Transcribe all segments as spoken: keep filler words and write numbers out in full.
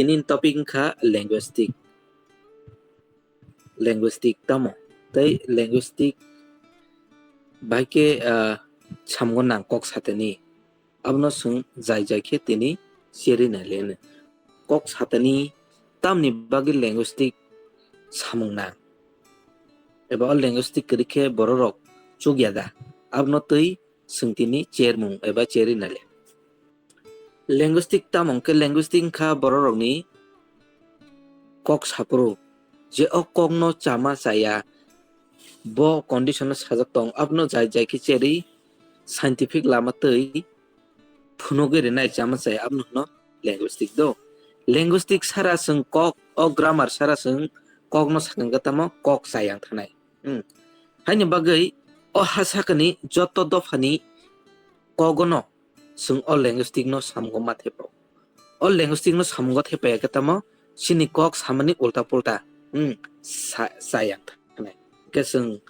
Tini topic wngkha linguistic. Linguistic tamo? Tei linguistic bai khe, ah, samung nang kok satani. Abono chwng jai jai khe tini cherwi nai le hwno. Kok satani tamni bagwi linguistic samung nang? Eba o linguistic kwrwi khe bororok chukya da? Abono twi chwng tini chermung eba cherwi nai le. Linguistic tamo hwnkhe? Linguistic wngkha bororokni kok saphuru, je o kokno chama chaya, bo condition-o sajak tong, abono jai jai khe cherwi scientific lama twi phunugwi rwnai chama chaya, abono hwno linguistic do. Linguistic sara chwng kok, o grammar sara chwng kokno sakang khe tamo kok chayang thanai. Hmm. Haini bagwi o ha sakani joto dophani kogono chwng o linguistic no samungo ma thepai. O linguistic no samungo thepaiya khe tamo chini kok samani ulta pulta, hmm, sa-, chayang thanai. Khe chwng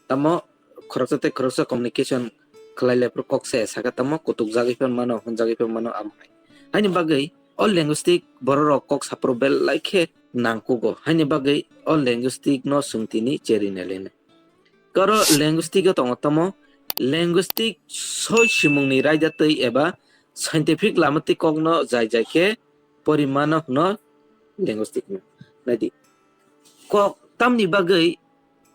tamo khoroksa tei khoroksa communication khlai le phuru kok se saka tamo kutuk jagwi phano mano, hwn jagwi phano mano amo hai. Haini bagwi o linguistic bororok kok saphuru belai khe nangkugo. Haini bagwi o linguistic no chwng tini cherwi nai le hwno. Karo linguistic o tongo tamo, linguistic soi simungni raida twi eba scientific lama twi kokno jai jai khe porimano hwno linguistic no. Naidi, kok tamni bagwi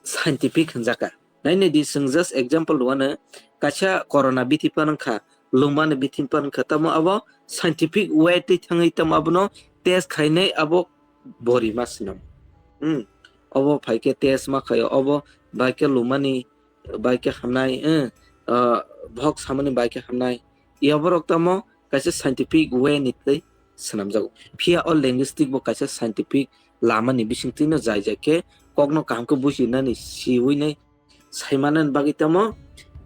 scientific hwnjaka? Nainai di, chwng just example rwano, kaisa corona bithi phano wngkha, lumani bithi phano wngkha, tamo abo scientific way twi thangwi tamo abono test khainai abo borima swnam. Hmm. Obo phaikhe test ma khaio, obo bai khe lumani bai khe hamnai, eh, ah, bhok samani bai khe hamnai. Yaborok tamo kaisa scientific way ni twi swnamjago. Phiya o linguistic bo kaisa scientific lama ni bising twi no jai jai khe kokno kaham khe bujinani siwi nai saimanani bagwi tamo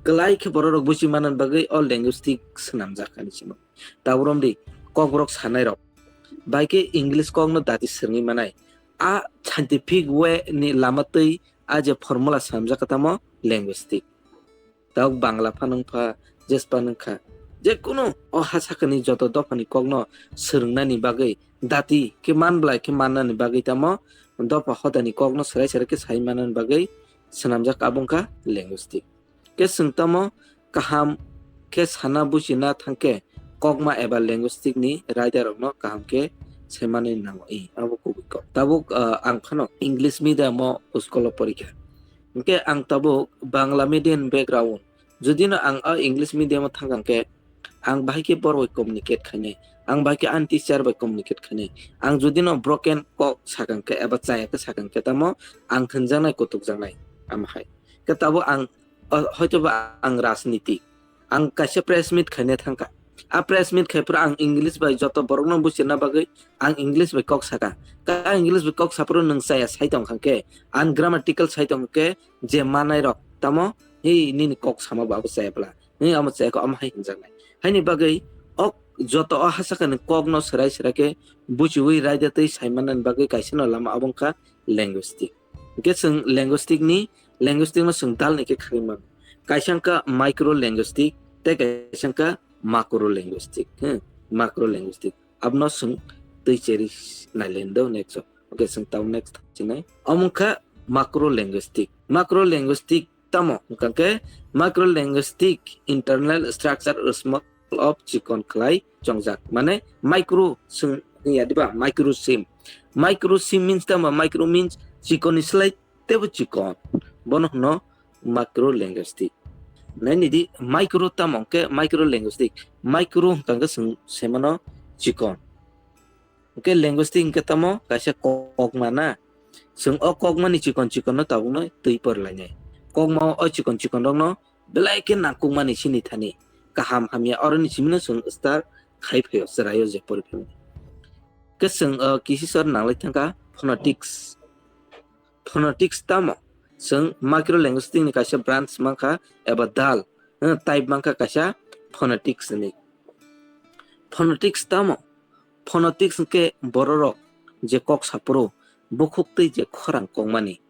kwlai khe bororok buji manani bagwi o linguistic swnamjak ani simo. Tabuk romdi, kokborok sanairok bai khe English kokno dati swrwngwi manai. A scientific way ni lama twi a je formula swnamjak kha tamo linguistic. Tabuk Bangla phano wngpha, jes phano wngkha. Je kunu o ha sakani joto dophani kokno swrwngnani bagwi, dati khe man bwlai khe mannani bagwi tamo dopha hodani kokno swrai swrai khe sai mannani bagwi swnamjak, abo wngkha linguistic. Khe chwng tamo kaham khe sana bujina thangkhe kokma eba linguistic ni raida rokno kaham khe saimanwi nango. I, abo kubui kok. Tabuk, ah, ang phano English medium o school o porikha. Hwnkhe ang tabuk Bangla medium background. Jodi no ang o English medium o thangkha hwnkhe, ang bahai khe borok bai communicate khainai, ang bahai khe ani teacher bai communicate khainai. Ang jodi no broken kok sakang khe eba chaya khe sakang khe tamo ang hwnjaknai, kutukjaknai, amo hai. Khe tabuk ang, o, hoito ba ang rajniti, ang kaisa press meet khaina thangkha. A press meet khai phuru ang English bai joto borok no buchirna bagwi ang English bai kok saka. Ka English bai kok saphuru nwng chaya sai tong kha khe, ungrammatical sai tong khe, je manai rok tamo, "Hey, nini kok sama bo abo chaya bwla." Nini amo chaya khe omo hai hinjaknai. Haini bagwi o joto o ha sakani kokno swrai swrai khe buchiwi raida twi sai mannani bagwi kaisa no lama, abo wngkha linguistic. Hwnkhe chwng linguistic ni, linguistic no chwng dal ni khe khagwi mano. Kaisa wngkha micro linguistic, tei kaisa wngkha macro linguistic, hmm, macro linguistic. Abono chwng twi cheri nai le do next o. Okay, chwng tamo next thansinai. Omo wngkha macro linguistic. Macro linguistic tamo hwnkha khe micro linguistic internal structure small of chikon khlai chongjak. Mane micro chwng ya diba, micro sim. Micro sim means tamo? Micro means chikon ni slai tebo chikon. Bono hwno macro linguistic. Nai nidi micro tamo hwnkhe micro linguistic. Micro hwnkha khe chwng semano chikon. Hwnkhe linguistic hwnkhe tamo? Kaisa kokma na. Chwng o kokmani chikon chikonno tabukno twi porlainai. Kokmao o chikon chikonrokno belai khe nangkukmani chini thani kaham hamya oroni simino chwng start khai phaio, chwraio je pori phaimani. Khe chwng, uh, kisisor nanglai thangkha phonetics. Phonetics tamo? Chwng micro linguistic ni kaisa branch mankha eba dal, eh, type mankha kaisa phonetics ni. Phonetics tamo? Phonetics hwnkhe bororok je kok saphuru bukhuk twi je khorang kokmani,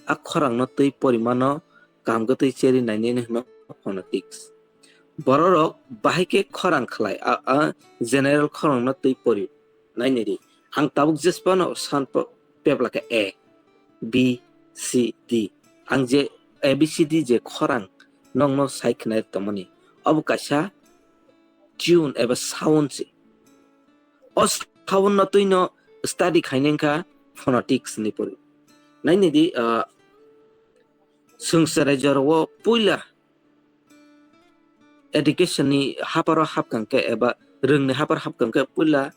a khorangno twi porimano kaham khe twi cheri nainani hwno phonetics. Bororok bahai khe khorang khlai, a, a general khorangno twi pori nainai di. Ang tabuk jesphano san po-, pebla khe A, B, C, D. Ang je A B C D je khorang nokno sai khwnai tongmani, obo kaisa tune eba sound se. O sound no twino study khainai wngkha phonetics ni pori. Naini di, ah, swngchar raijo rok o puila education ni haparo hapkang khe eba rwngni haparo hapkang khe puila,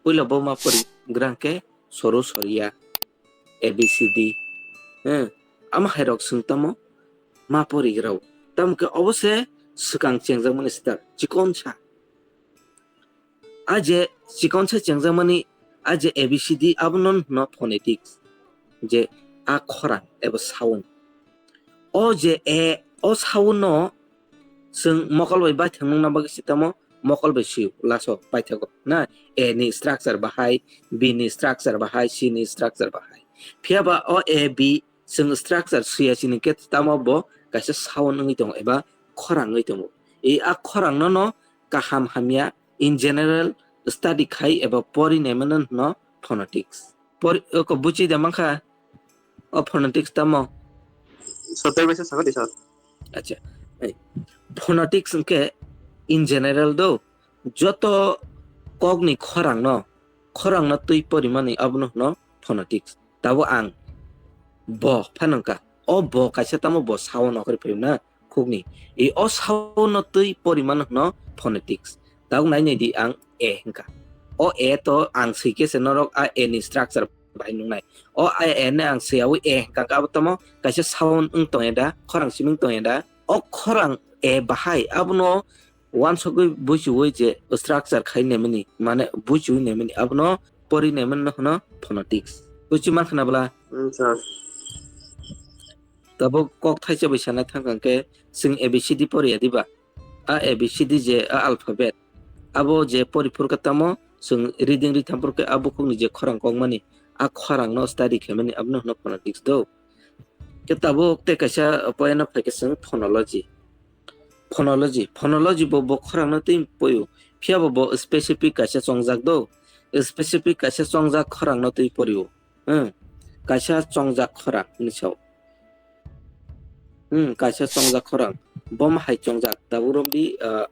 puila bo ma pori grang khe soru soria A B C D. Eh, ama hai rok swng tamo ma pori grao. Tamo khe obo se swkang chengjakmani start chikon sa. A je chikon sa chengjakmani a je A B C D abono hwno phonetics. Je a khorang eba sound. O je A, o sound no chwng mokol bai baithang nungna bagwi se tamo mokol bai swi laso paithago na A ni structure bahai, B ni structure bahai, C ni structure bahai. Phiya ba o A B chwng structure swiya chini khe tamo bo kaisa sound wngwi tongo eba khorang wngwi tongo. E a khorang no no kaham hamya in general study khai eba pori naimano hwno phonetics. Pori, oko buchi da mankha o phonetics tamo? Sir, tei bai se sakha di, sir. Acha, ei, phonetics hwnkhe in general do, joto kokni khorangno, khorangno twi porimani abono hwno phonetics. Tabo ang bo phano wngkha, o bo kaisa tamo bo sound okhorwi phaio na khukni. E o sound no twi porimano hwno phonetics. Tabuk nai nai di ang A hwnkha. O A to ang swi khe se norok a A ni structure bai nungnai. O a, A ni ang swiyawi A hwnkha khe abo tamo kaisa sound wng tongya da, khorang simi wng tongya da. O khorang A bahai abono wansugwi buchiwi je structure khai naimani, mane buchiwi naimani, abono pori naimani no hwno phonetics. Buchi mankha na bwla? Hmm, sir. Tabuk kok thaisa bai sana thangkha khe chwng A B C D poriya diba? A A B C D je a alphabet, abo je pori phurkha tamo chwng reading ri tham phurkhe a bukhukni je khorang kokmani, a khorangno study khaimani abono hwno phonetics do. Khe tabuk tei kaisa poyano phaikhe chwng phonology. Phonology, phonology bo, bo khorangno twi poio, phiya bo, bo specific kaisa chongjak do. Specific kaisa chongjak khorangno twi porio. Hmm, kaisa chongjak khorang hinwi sao. Hmm, kaisa chongjak khorang. Bo ma hai chongjak? Tabuk romdi, ah,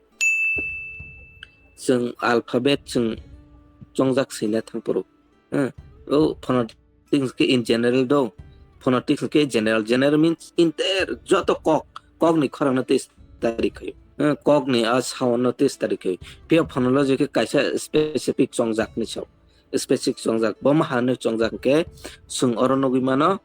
chwng alphabet chwng chongjak swina thang phuru. Hmm, o phonetics khe in general do. Phonetics khe general. General means entire joto kok, kokni khorangno twi study khaio. Hmm, kokni a sound no twi study khaio. Phiya phonology khe kaisa specific chongjak ni sao. Specific chongjak. Bo ma hanwi chongjak hwnkhe chwng oro nugwi mano,